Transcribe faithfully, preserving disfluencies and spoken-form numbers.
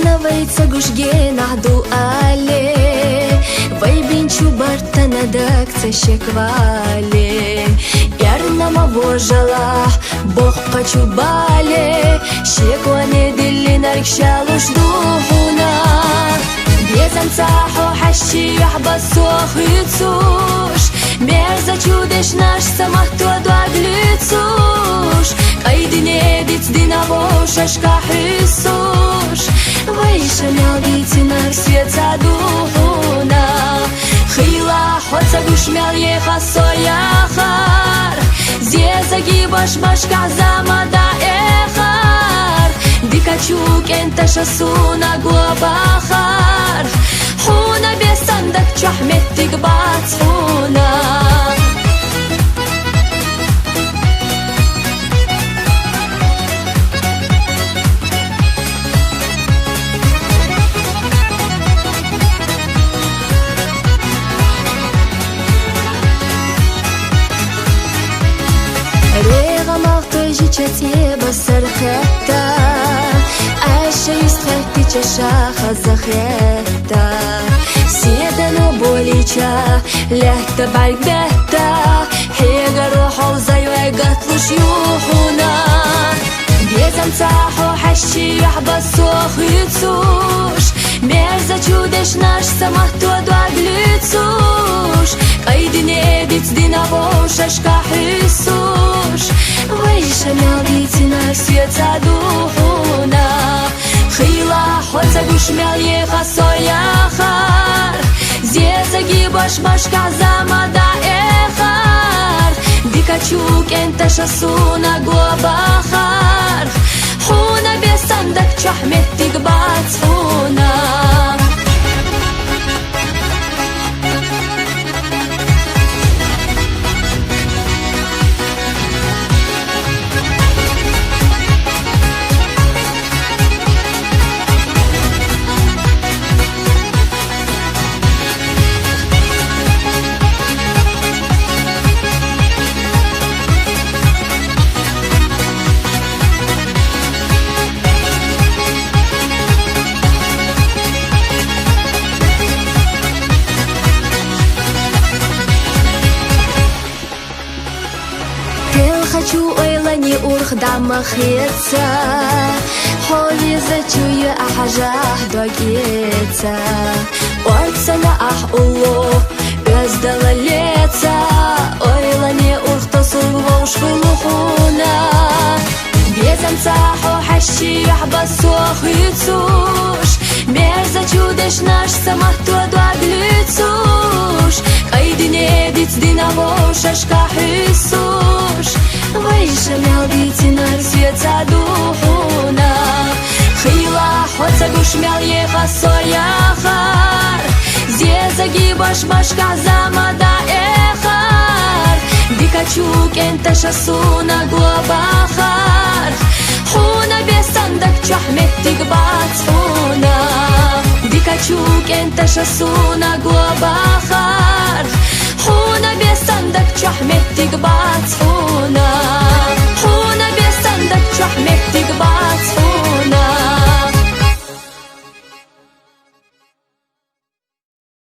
Вай ца гуш генахь ду але, вай бинчу бартана даг ца шеквале. Эрна ма вожалахь, боккхачу бале, шекване диллинарг шалуш ду хьуна. Безам ца хьо хьащияхь басохуьцуш, мерзачу дешнаш ца махту дог луьцуш, кӀай дине дицдина вовшашка хьуьсуш. Вай ша мел дицинар сеца духуна. Хила хьо ца гуш мел еха со яхар, зезаги башмашка замада эхар. Дикачу кӀенташа суна гуабахар, хьуна бесан даг чохь меттиг бац хьуна. Регъа мах той жича цӀеба сархетта, аша юстхетти чаша хазахетта. Седано болича лехта бальбетта, хьегаро хьовзай вай гатлуш юхуна. Безам ца хьо хьащи яхь басохуьцуш, мерзачу дешнаш ца махту дог луьцуш, кӀай дине дицдина вовшашка хьуьсуш. Вай ша мел дицинар сеца духуна. Хила хьо ца гуш мел еха со яхар, зезаги башмашка замада эхар. Дикачу кӀенташа суна гуабахар, хьуна бесан даг чохь меттиг бац хьуна. Пелхачу ойлани урх дамахеца, хьо везачу ю ахьажахь докеца. Орцана ахь улло, оздала леца, ойлани урх тосул вовш хулухуна. Безам ца хьо хьащи яхь басохуьцуш, мерзачу дешнаш ца махту дог луьцуш, кӀай дине дицдина вовшашка хьуьсуш. Вай ша мел дицинар сеца духуна. Хила хьо ца гуш мел еха со яхар, зезаги башмашка замада эхар. Дикачу кӀенташа суна гуабахар, хьуна бесан даг чохь меттиг бац хьуна. Дикачу кӀенташа суна гуабахар, хьуна бесан даг чохь меттиг бац хьуна. Хьуна бесан даг чохь меттиг бац